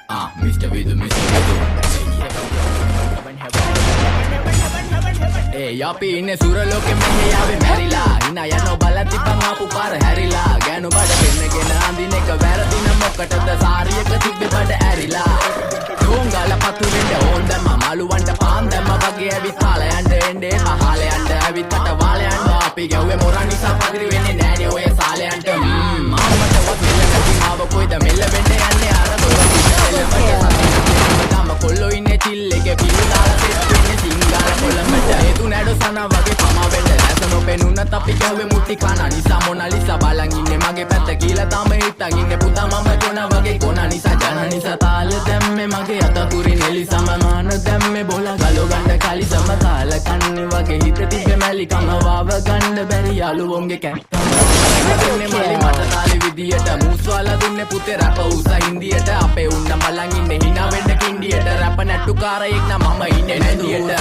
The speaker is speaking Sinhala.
Ah, Mr. Vidu, Mr. Vidu. ඒ අපි ඉන්නේ සුර ලෝකෙ, මෙහෙ ආවේ මැරිලා. හිනා යනෝ බලන් තිබ්බන් ආපු පාර හැරිලා. ගෑනු බඩ පෙන්නගෙන අඳින එක වැරදි නම් මොකටද සාරියක තිබ්බේ බඩ ඇරිලා? ඩෝංගාල පතු වෙන්න ඕන් දැම්මා, මාළුවන්ට පාන් දැම්මා වගේ ඇවිත් කාලා යන්න එන්න එපා. හාලයන්ට ඇවිත් කට වාලයන්ට අපි ගැව්වේ මොරා නිසා පගිරි වෙන්නේ නෑනේ ඔය සාලයන්ට. මාමටවත් මෙල්ල නැති මාව කොයිද මෙල්ල වෙන්න යන්නේ? අර දොර හැමදාම කොල්ලෝ ඉන්නේ චිල් එකේ, පිළි දාලා සෙට් වෙන්නේ සිංගාල කොළඹට. හේතු නෑඩෝ සනා වගේ පමා වෙන්න. ඇස නොපෙනුනත් අපි ගැහුවේ මුට්ටි කන නිසා. මොනාලිසා බලන් ඉන්නේ මගේ පැත්ත කියලා තාම හිතන් ඉන්නේ පුතා මම ජොනා වගේ කොනා නිසා. ජන නිසා තාල දැම්මේ මගේ අත කුරින් එලිසම. මාන දැම්මේ බෝලා ගලෝ ගන්න කලිසම. කාල කන්නේ වගේ හිත තිබ්බේ මැලිකම. වාව ගන්න බැරි යාළුවොන්ගේ කැක්කම. දුන්නේ මල්ලි මට තාලෙ විදියට. මූස්වාලා දුන්නේ පුතේ රැප උස හින්දියට. අපේ උන්න බලන් ඉන්නේ හිනා වෙන්න කින්ඩියට. රැප නැට්ටුකාරයෙක් නම් මම ඉන්නේ නැන්දියට.